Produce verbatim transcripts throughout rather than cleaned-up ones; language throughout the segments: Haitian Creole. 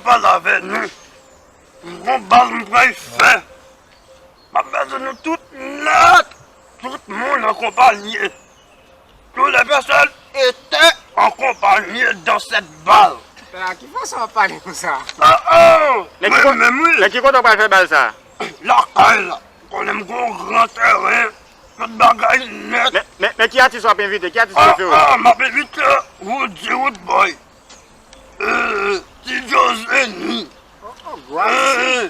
Pale avè nou. M gon bal m pral fè. M ap bezwen nou tout nèt. Tout moun akonpanye. Toutes les personnes étaient accompagnées dans cette balle. Pè a, ki fason w ap pale konsa? Oh, oh! Mwen menm, wi. Nan ki kote w pral fè bal sa? Lakay la. Konnen m gon gran tèren. Tout bagay nèt. Men, men, men ki atis w ap envite? Ki atis prefere w? Ah, ah, m ap envite Roody Roodboy. Euh, Ti Joe Zeni. Oh, oh, gwa isi. Euh,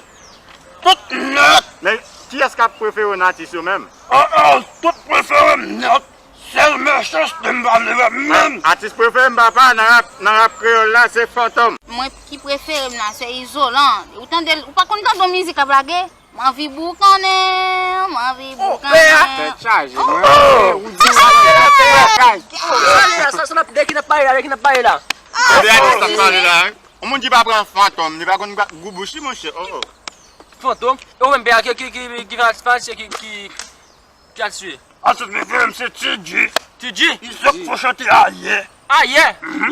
tout nèt. Men kiyès k ap prefere w nan atis yo menm? Oh, oh, tout prefere m nèt. Sèl Mechanste m pa vle wè menm. Atis prefere m papa nan rap, nan rap kreyòl la se Fantom. Mwen ki prefere m la se Izolan. Ou tande l, ou pa konn tande yon mizik ap lage? M anvi boukannen, m anvi boukannen. Tèt chaje, mwen. Ou di sa, sa, sa, sa, sa, sa, sa, de ki n ap pale la, de ki n ap pale la? De atis n ap pale la, wi. Yon moun ki pa pran Fantom, li pa konn gou bouch li, monchè. Oh, oh. Fantom? E ou menm, pè a, ki, ki, ki, ki fè atis, ki, ki, ki atis ou ye? Atis prefere m se T G. T G? Li sot pou chante ayè. Ayè?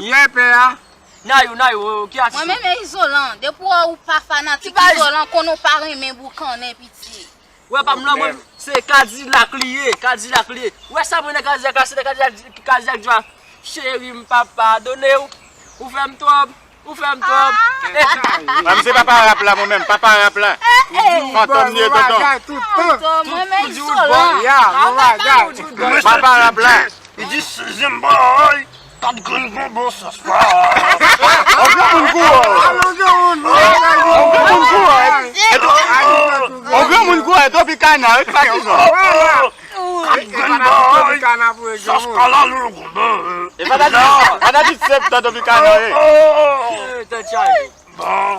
Yè, pè a. Nayou, Nayou, ki atis ou? Mwen menm e Izolan. Depi w wè ou pa fanatik Izolan, konnen w pa renmen boukannen, piti. Wè pa m nan mwen, se Kadilak li ye, Kadilak li ye. Wè sa mwen nan Kadilak la, se nan Kadilak, Kadilak di a, cheri m pa padone w, ou fè m twòp, ou fè m twòp. Mwen se papa rap la, mwen menm, papa rap la. Fantom li ye, tonton. Fantom, mwen menm Izolan. Papa rap la. Li di sizyèm bòy, kat grenn gonbo saswa. On granmoun kou. On granmoun kou. On granmoun kou, Tropicana, wi, patizan. Kat grenn bòy, sas kalalou gonbo. E pa ta di, pa ta di sèp tan Tropicana, wi. Tèt chaje. Bon.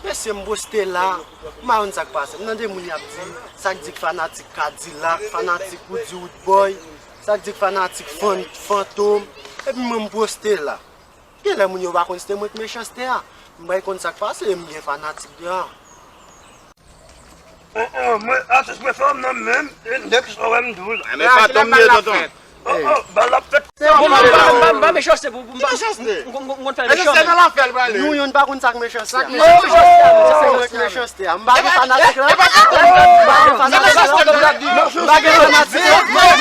Mesye, m poste la, m pa konn sa k pase. M tande moun y ap di, sa k di k fanatik Kadilak, fanatik Roody Roodboy, sa k di k fanatik Fan-, Fantom, epi mwen m poste la. Genlè moun yo pa konn se te mwen k Mechanste a. M pa konn sa k pase, e m gen fanatik de a. Oh, oh, mwen atis prefere m nan menm, e nèg sa wè m di w la. Men Fantom li ye, tonton. Oh, oh, bal ap fèt. Bon, m pa, m pa, m pa Mechanste pou, pou, m pa, m, m, m konn fè Mechanste. Youn, youn pa konn sa k Mechanste a. Sa k Mechanste a? M pa gen fanatik la. M pa gen fanatik la. M pa gen fanatik la.